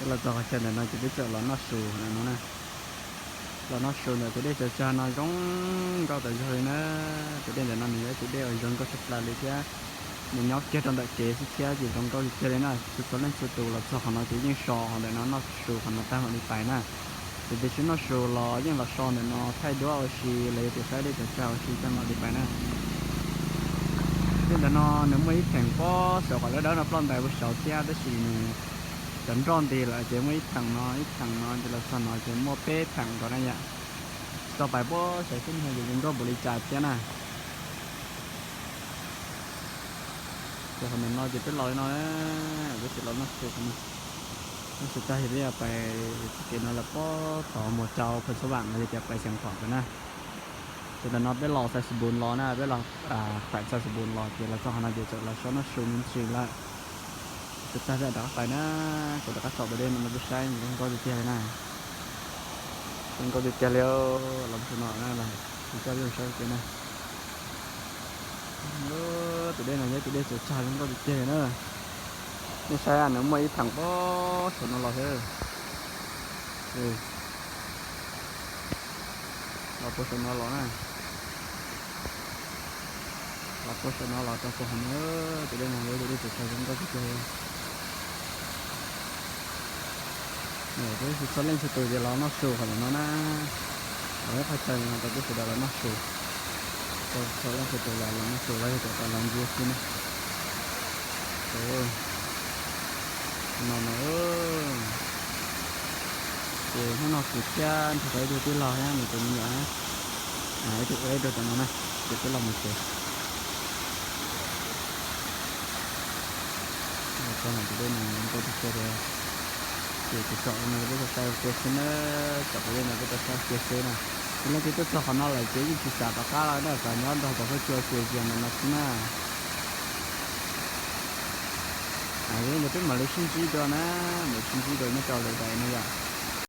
Los txog qhov chaw ntawm no ces peb txawm los noj su ntawm no na. Los noj su ntawm tus dej tsaws tsag no zoo nkauj tas zog li na. Tus dej ntawm no nws yog ib tus dej uas zoo nkauj tshaj plaws li thiab. Nws nyob kiag rau ntawm kev xwb thiab ces zoo nkauj tiag tiag li na. Txhua txhua leej txhua tus los txog qhov no ces yeej so qhov ntawm no noj su qhov no tag mam li pais na. Ces tiam sis noj su los yeej los so ntawm no thaij duab ua si los yog tias saib dej tsaws tsag ua si tag mam li pais na. Dej ntawm no nws muaj ib theem pob saum qhov dawb dawb no ploj ntais puag saud thiab tab sis nws cov nroj nti lawm ces muaj ib theem no ib theem no ces los txog no ces muaj peb theem nkaus na yom. Tsis tau pais puag saud xwb no ces zoo nkauj npaum li cas thiab na. Ces qhov ntawm no ces peb los li no, peb tsis los noj su no. Noj su tag ces peb yuav pais txoj kev no lawm pob tod mus rau Pha Xab Vam los yog tias pais Xeev Khuam ntawd na. Ces ntawm no peb los Xais Xus Npus los na, peb los khuam Xais Xus Npus los ces los txog qhov no ces txawm los so noj su me ntsis lawm. Su tag peb rov qab pais na, kuv rov qab tsom tus dej no rau peb saib, zoo nkauj tiag tiag li na. Zoo nkauj tiag tiag li, los mus su no na, coj peb mus saib ua ke na. Tus dej no yog ib tus dej tsaws tsag zoo nkauj tiag tiag li na. Nej saib nws muaj ib theem pob saum no los xwb. Los puag saum no los na. Los puag saum no los rau puag hauv no, tus dej no yog tus dej tsaws tsag zoo nkauj tiag tiag li. Peb txhua leej txhua tus ces los noj su qhov ntawm no na. Los ib qhov chaw no rau peb sawv daws los noj su. Txhua leej txhua tus los los noj su los yog tias los ntsia xwb na. No no, ces hnub no kuv thiab nrog rau ib tug tij laug thiab nws tus me nyuam, ib tug ua ib tug tam no na, ces peb los mus tsev. Txog ntawm tus dej no zoo nkauj tiag tiag li. Ces kuv tsom no rau peb tau saib ua ke xwb na, tsom tus dej no peb tau saib ua ke xwb na. Yog leej twg tuaj txog qhov no lawm ces yeej tsis xav rov qab lawm na, xav nyob nrog cov huab cua xias zias ntawm no xwb na. Yog li ntawd peb mam li sib ntsib dua na, mam li sib ntsib dua nyob rau lwm daim no yom.